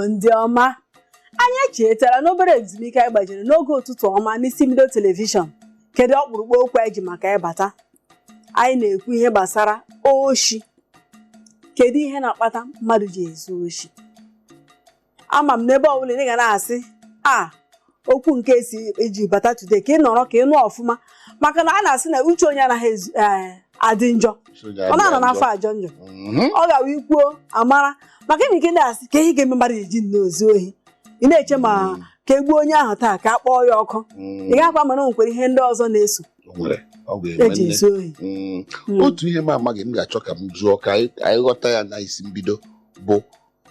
Igbo ndị ọma, anyị echetara n'obere ezumike anyị gbajere n'oge Ụtụtụ Ọma n'isi mbido telivishọn. Kedu ọkpụrụkpụ okwu anyị ji maka ịbata? Anyị na-ekwu ihe gbasara oshi. Kedu ihe na-akpata mmadụ ji ezu oshi? Ama m n'ebe ọbụla ị ga na-asị a okwu nke esi eji bata today, ka ị nọrọ ka ị nụ ọfụma, maka na a na-asị na uche onye anaghị adị njọ, ọ na-anọ n'afọ ajọ njọ. Ọ ga-awụ ikwuo amara maka ịnwe ike na-asị ka ihe ga-eme mmadụ eji nnọọ ozu ohi. Ị na-eche ma ka e gbuo onye ahụ taa, ka a kpọọ ya ọkụ, ị gakwa mana o nwekwara ihe ndị ọzọ na-eso O nwere, ọ ga-enwe eji nne. ezu ohi. Otu ihe m amaghị m ga-achọ ka m jụọ ka anyị ghọta ya na isi mbido bụ,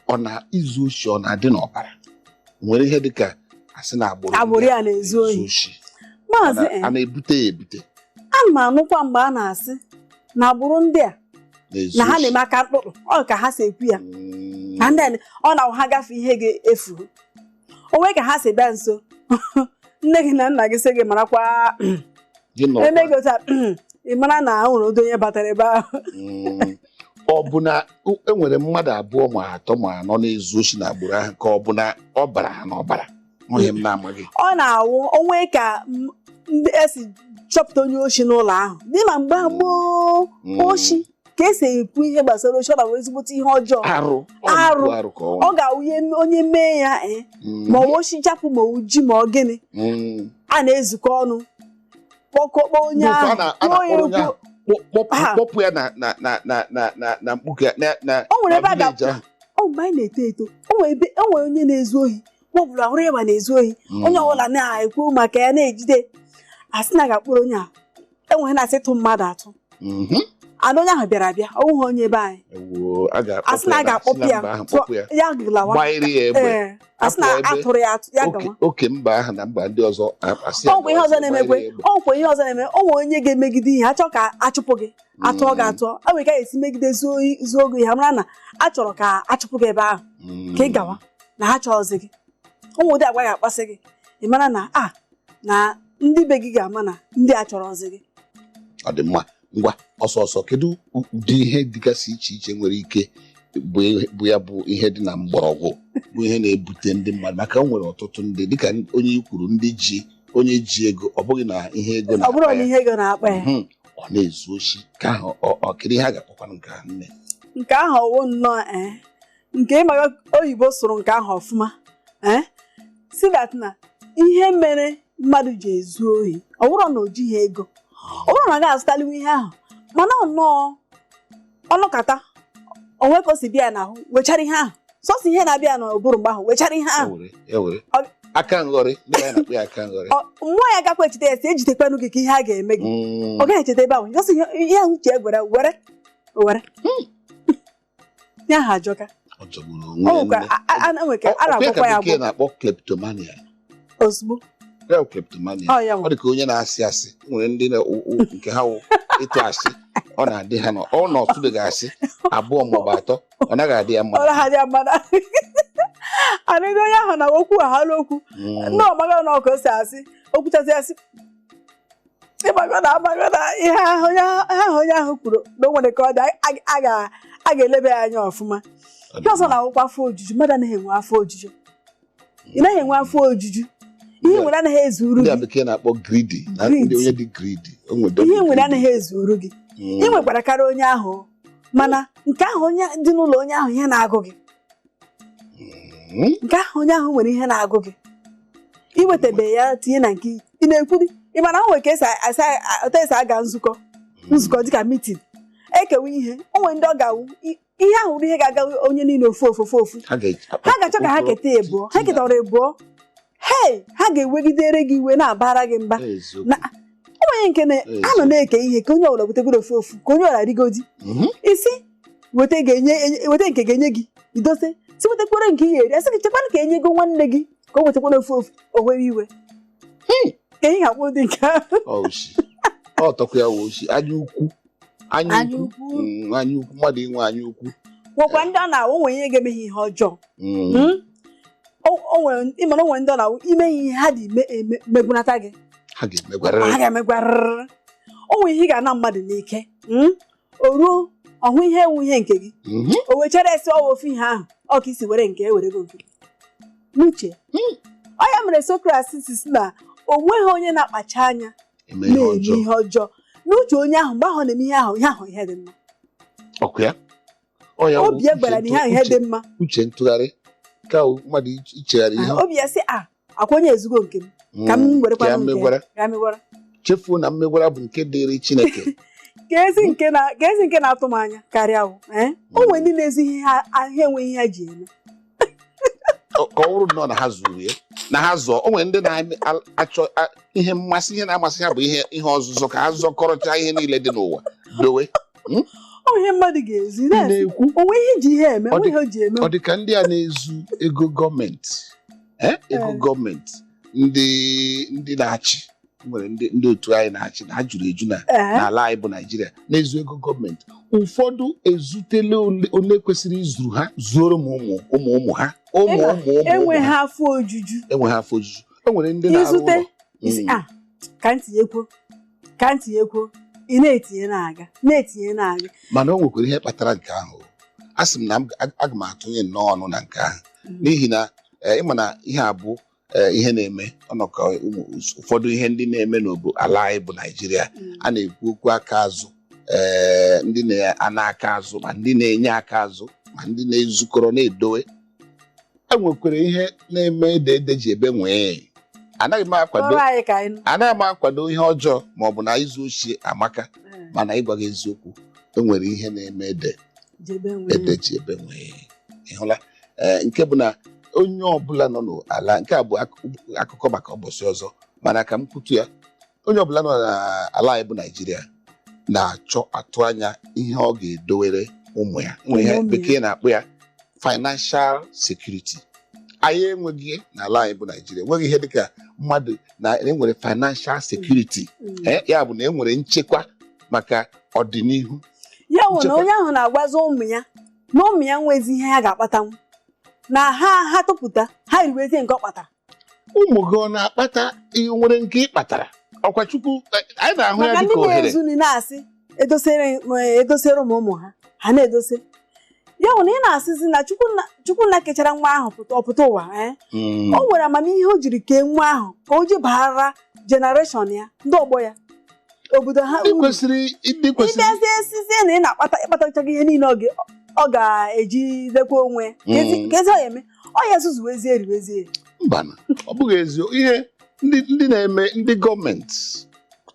ọ na izu oshi ọ na-adị n'ọbara? Nwere ihe dịka asị na agbụrụ ndị agbụrụ a ya na-ezu ohi? Oshi. Maazị, a na-ebute ya ebute? Ana m anụkwa mgbe a na-asị na agbụrụ ndị a na-ezu na ha oshi. Na-eme aka mkpụrụ, ọ ka ha si ekwu ya na ndị a ọ na ha gafee ihe ga-efu o nwee ka ha si bịa nso nne gị na nna gị sị gị marakwa Gị nọrọkwa. Eme gị otu a, ị mara na o nwere ụdị onye batara ebe ahụ. Ọ bụ na e nwere mmadụ abụọ ma atọ ma anọ na-ezu oshi na agbụrụ ahụ, ka ọ bụ na ọ bara ha n'ọbara? Onye m na-amaghị. Ọ na-awụ onwe ka ndị esi chọpụta onye oshi n'ụlọ ahụ dị ma mgbe gboo. Oshi, ka esi ekwu ihe gbasara oshi, ọ na-awụ ezigbote ihe ọjọọ. Arụ ọ Arụ. bụ arụ ka ọ Ọ ga-awụ ihe onye mee ya, ma ọ wụ oshi chapụ, ma ọ wụ ji, ma ọ gịnị, a na-ezukọ ọnụ kpọkọkpọ onye Mgbe ahụ, a kwuo ya na-akpọrọ onye okwu. ahụ, kpọpụ ya na mkpuke na O nwere ebe a na village ahụ. Ọ mgbe anyị na-eto eto, o nwere ebe o nwere onye na-ezu ohi, ma ọ bụla hụrụ ya ma na-ezu ohi, onye ọbụla na-ekwu maka ya, na-ejide, asị na ga-akpụrụ onye a enweghị na-asị tụ mmadụ atụ. Ana onye ahụ bịara abịa, ọ bụghị onye ebe anyị. Ewoo, a ga-akpọpụ Asị na a ya ga-akpọpụ si na ya mba ahụ tụọ kpọpụ ya. Ya lawa. Gbanyere ya egbe. Ee, asị na Hapụ ebe atụrụ ya atụ ya oke gawa. Oke mba ahụ na mba ndị ọzọ asị ya Ọ nwekwa ihe ọzọ gawa, na-emekwe. gbanyere ya egbe. Ọ nwekwa ihe ọzọ na-eme. O nwere onye ga-emegide ihe achọ ka achụpụ gị, atụọ gị atụọ, e nwere ka a esi megide zuo zuo gị ihe, mara na a chọrọ ka achụpụ gị ebe ahụ, ka ị gawa na ha chọọzi gị. O nwere ụdị agwa ga-akpasị gị, ị mara na a na ndị be gị ga-ama na ndị a chọrọzi gị. Ọ dị mma. Ngwa, ọsọ ọsọ, kedu ụdị ihe dịgasị iche iche nwere ike bụ ya bụ ihe dị na mgbọrọgwụ, bụ ihe na-ebute ndị mmadụ? Maka o nwere ọtụtụ ndị, dịka onye i kwuru, ndị ji onye ji ego, ọ bụghị na ihe ego Ọ bụrụ na-akpa na ya. ihe ego na-akpa ya. Ọ na-ezu oshi ka ahụ, ọ kedu ihe a ga-akpọkwanụ nke ahụ, nne? Nke ahụ ọwụ nnọọ, nke ịmaga oyibo sụrụ nke ahụ ọfụma, si that na ihe mere mmadụ ji ezu ohi, ọ bụrụ na o jighị ego, ọ bụrụ na ọ ga-azụtaliwu ihe ahụ, mana ọ nnọọ ọnụkata onwe ka o si bịa ya n'ahụ, wechara ihe ahụ, sọsọ ihe na-abịa n'ụbụrụ mgbe ahụ, wechara ihe ahụ. Ewere aka nghọrị, ndị anyị na-akpọ ya aka nghọrị. Mmụọ ya gakwa echeta ya, si ejitekwanụ gị ka ihe a ga-eme gị. Ọ gaghị echeta ebe ahụ, sọsọ ihe ahụ uche were were were ya ahụ ajọka. Ọ jọgburu O onwe ya, nwekwa nne. a nwekwa a Ọ kwa ya na-agwakwa ka ya bekee agwọ. na-akpọ kleptomania. Ozugbo. Ya bụ kleptomania. Ọ ya Ọ nwe. dị ka onye na-asị asị. O nwere ndị nke ha wụ ịtụ asị, ọ na-adị ha nọ ọ nọ ọtụbeghị asị abụọ maọbụ atọ, ọ naghị adị ya mma. Ọ ha dị mmadụ anịdị onye ahụ na okwu ahala okwu. Ndị ọmaga na ọka o si asị okwuchazi asị, ịgbago na amago na ihe ahụ onye ahụ kwuru na o nwere ka ọ dị, a ga-eleba ya anya ọfụma. Ọ dị Ihe ọzọ mma. na-awụkwa afọ ojuju. Mmadụ anaghị enwe afọ ojuju. Ị naghị enwe afọ ojuju, ihe nwere anaghị ezuru Ndị a gị. bekee na-akpọ greedy na Greed. ndị onye dị greedy, o nwere Ihe nwere greedy. anaghị ezuru gị. Ị nwekwara karịa onye ahụ, mana nke ahụ onye dị n'ụlọ onye ahụ, ihe na-agụ gị, nke ahụ onye ahụ nwere, ihe na-agụ gị, iwetabe ya tinye na nke ị na-ekwu. Ị mana o nwere ka esi otu esi aga nzukọ, nzukọ dịka meeting, ekewa ihe, o nwere ndị ọ ga-awụ ihe ahụ bụ ihe ga-aga onye niile ofu ofu ofu ofu. Ha Ha ga-achọ ka ha keta ịbụọ, ha ketara ịbụọ, hei, ha ga-ewegidere gị iwe, na-abara gị mba. Eziokwu. Na onye nke na-anọ na-eke ihe ka onye ọbụla wetegoro ofu ofu, ka onye ọbụla rigodi. Isi weta ga-enye weta nke ga-enye gị, idose si wetakwere nke ị ga-eri, asị gị chekwana ka enyego nwanne gị ka o wetakwana ofu ofu, o were iwe. Ka ị ga-akpọ ụdị nke ahụ? Ọ oshi, ọ tọkwa ya wụ oshi, anya ukwu, anya Anya ukwu. ukwu. Anya ukwu, mmadụ inwe anya ukwu. Nwekwa ndị ọ na-awụ nwere ihe ga-eme ha ihe ọjọọ. O nwere, ịmana o nwere ndị ọ na-awụ ime ihe ha dị megwunata gị. Ha ga-emegwarịrị. Ha ga-emegwarịrị. O nwere ihe ị ga-ana mmadụ n'ike, O ruo ọhụ ihe ewu ihe nke gị, o wechara esi ọwa ofu ihe ahụ, ọ ka isi were nke e were go nke gị. N'uche ọ ya mere Socrates si na o nweghị onye na-akpacha anya eme ihe na-eme ọjọọ. ihe ọjọọ. N'uche onye ahụ, mgbe ahụ ọ na-eme ihe ahụ, ihe ahụ ihe dị mma. Ọkụ ya, ọ ya wụ Obi ya gwara na ihe ahụ ihe dị mma. Uche ntụgharị ka mmadụ ichegharị ihe. Obi ya sị, a akwa onye ezugo nke m, ka m werekwa ka ya nke ya. megwara. Ka ya megwara. Chefuo na mmegwara bụ nke dịrị Chineke. Ka ezi nke na-atụ m anya karịa wụ o nwere ndị na-ezu ihe ha ha enweghị ihe ha ji eme. Ka ọ bụrụ nnọọ na ha zuru ya na ha zụọ, o nwere ndị na-achọ ihe mmasị, ihe na-amasị ha bụ ihe ọzụzụ, ka ha zọkọrọcha ihe niile dị n'ụwa dowe. Ọ ihe mmadụ ga-ezu Ị na-asị, na-ekwu o nwee ihe ji ihe eme Ọ onwe ihe o ji eme. Ọ dị ka ndị a na-ezu ego gọọmenti, ego gọọmenti, ndị na-achị nwere ndị otu anyị na-achị na ha juru eju na n'ala anyị bụ Naijiria na-ezu ego gọọmenti. Ụfọdụ ezutela ole kwesịrị izuru ha, zuoro m ụmụ ụmụ ụmụ ha, ụmụ Ịma, ụmụ ụmụ ụmụ enweghị ha. Afọ ojuju. Enweghị afọ ojuju. E nwere ndị na-arụ Izute ụlọ. isi a ka m tinyekwuo, ka m tinyekwuo, ị na-etinye na-aga, na-etinye na-aga. Mana o nwekwara ihe kpatara nke ahụ. A sị m na aga m atụnye nnọọ ọnụ na nke ahụ, n'ihi na ịma na ihe a bụ ihe na-eme ọnọkọ ụfọdụ ihe ndị na-eme n'obodo ala anyị bụ Naijiria. A na-ekwu okwu aka azụ, ndị na-ana aka azụ, ma ndị na-enye aka azụ, ma ndị na-ezukọrọ na-edowe. E nwekwara ihe na-eme ede ede ji ebe nwee. Anaghị m akwado Kọrọ anyị ka anyị nụ. Anaghị m akwado ihe ọjọọ ma ọ bụ na izu ochie amaka, mana ịgwa gị eziokwu, e nwere ihe na-eme ede jebe nwee. Ede ji ebe nwee. Ị hụla, nke bụ na onye ọbụla nọ n'ala nke a bụ akụkọ maka ụbọchị ọzọ, mana ka m kwutu ya, onye ọbụla nọ n'ala anyị bụ Naijiria na-achọ atụ anya ihe ọ ga-edowere ụmụ ya. Nwere ihe ụmụ ya. Bekee na-akpọ ya financial security. Anyị enweghị n'ala anyị bụ Naijiria, enweghị ihe dịka mmadụ na enwere financial security. Ya bụ na enwere nchekwa maka ọdịnihu. Ya wụ na nchekwa. Onye ahụ na-agwazi ụmụ ya na ụmụ ya nwezi ihe ha ga-akpatanwu na ha tụpụta ha riwezie nke ọ kpatara. Ụmụ gị ọ na-akpata ihe nwere nke ị kpatara? Ọkwa Chukwu anyị na-ahụ ya Maka ndị dịka ohere. na-ezu nri na-asị edosere ụmụ ụmụ ha, ha na-edose ya. Wụ na ị na-asịzi na Chukwunna kechara nwa ahụ pụta ọpụta ụwa, o nwere amamihe o jiri kee nwa ahụ ka o ji bara generation ya, ndị ọgbọ ya, obodo ha Ndị uru. kwesịrị ndị kwesịrị Ịbịazie sizie na ị na-akpata ịkpatachaghị ihe niile ọ ga-eji dekwa onwe ya. Ka ezi ọ ya eme, ọ ya zuzuwezie, eriwezie. Mbana, ọ bụghị eziokwu. Ihe ndị na-eme, ndị gọọmenti,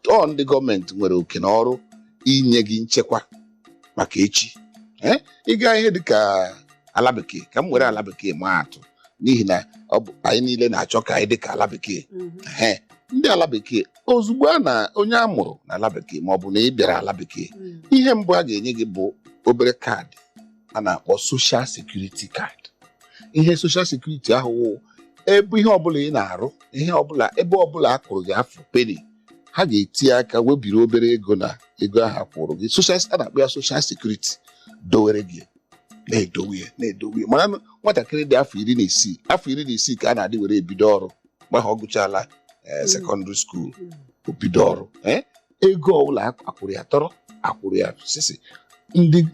ọ ndị gọọmenti nwere oke na ọrụ inye gị nchekwa maka echi. Ịga ihe dịka ala bekee, ka m were ala bekee maa atụ, n'ihi na ọ bụ anyị niile na-achọ ka anyị dị ka ala bekee. Ehe, ndị ala bekee, ozugbo a na onye a mụrụ n'ala bekee, ma ọ bụ na ị bịara ala bekee, ihe mbụ a ga-enye gị bụ obere kaadị a na-akpọ social security card. Ihe social security ahụ wụ ebe ihe ọbụla ị na-arụ, ihe ọbụla, ebe ọbụla a kwụrụ gị afọ penny, ha ga-etinye aka webiri obere ego na ego ahụ a kwụrụ gị, social, a na-akpọ ya social security, dowere gị, na-edowe ya, na-edowe ya. Mana nwatakịrị dị afọ 16, afọ 16 ka a na-adị were ebido ọrụ mgbe ahụ ọ gụchala secondary school, o bido ọrụ. Ego ọbụla akwụrụ ya tọrọ akwụrụ ya sisi,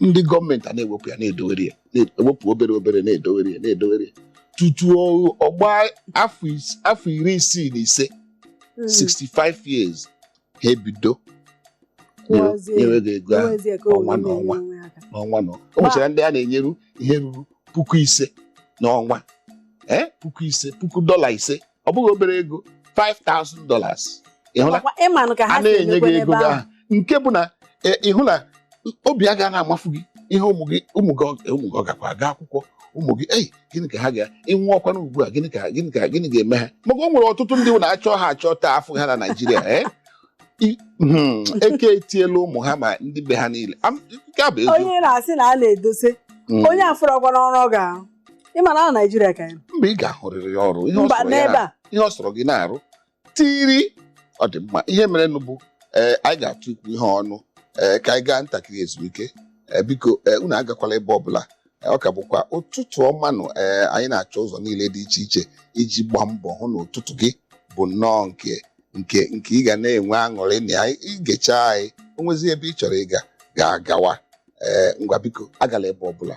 ndị gọọmenti a na-ewepụ ya, na-edowere ya, na-ewepụ obere obere, na-edowere ya, na-edowere ya, tutu ọgba afọ 65, 65 years, ha ebido Kwụọzie. nyewe gị ego ahụ Nwezie ka o ọnwa wee na ọnwa. na-enye onwe aka. N'ọnwa nọ o nwechara ndị a na-enyeru ihe ruru 5,000 n'ọnwa, 5,000, $5,000, ọ bụghị obere ego, $5,000. Ị hụla? Makwa ịmanụ ka ha A si na-enye emekwa gị ego n'ebe gị ahụ. ahụ, nke bụ na ị hụ na obi aga na-amafu gị ihe ụmụ gị, ụmụ gị ọ gakwa aga akwụkwọ, ụmụ gị, ei, gịnị ka ha ga ịnwụ ọkwanụ ugbu a, gịnị ka gịnị ga-eme ha? Maka o nwere ọtụtụ ndị na-achọ ha achọ taa afọ ha na Naịjirịa, eke etiela ụmụ ha ma ndị be ha niile. Nke a bụ eziokwu. Onye na-asị na a na-edose onye afụrọkwa n'ọrụ ọ ga-arụ, ịma na Naijiria ka ya Mba, ị ga-ahụrịrị ọrụ ihe ọ mba sọrọ ya n'ebe a. Ihe ọ sọrọ gị na-arụ tiri, ọ dị mma. Ihe mere nụ bụ anyị ga-atụ ikwu ihe ọnụ, ka anyị gaa ntakịrị ezumike. Biko, unu agakwala ebe ọbụla. Ọ ka bụkwa ụtụtụ ọma nụ. Anyị na-achọ ụzọ niile dị iche iche iji gbaa mbọ hụ na ụtụtụ gị bụ nnọọ nke ị ga na-enwe aṅụrị na ya. Igecha anyị, o nwezi ebe ị chọrọ ịga, ga-agawa. Ngwa, biko, agala ebe ọbụla.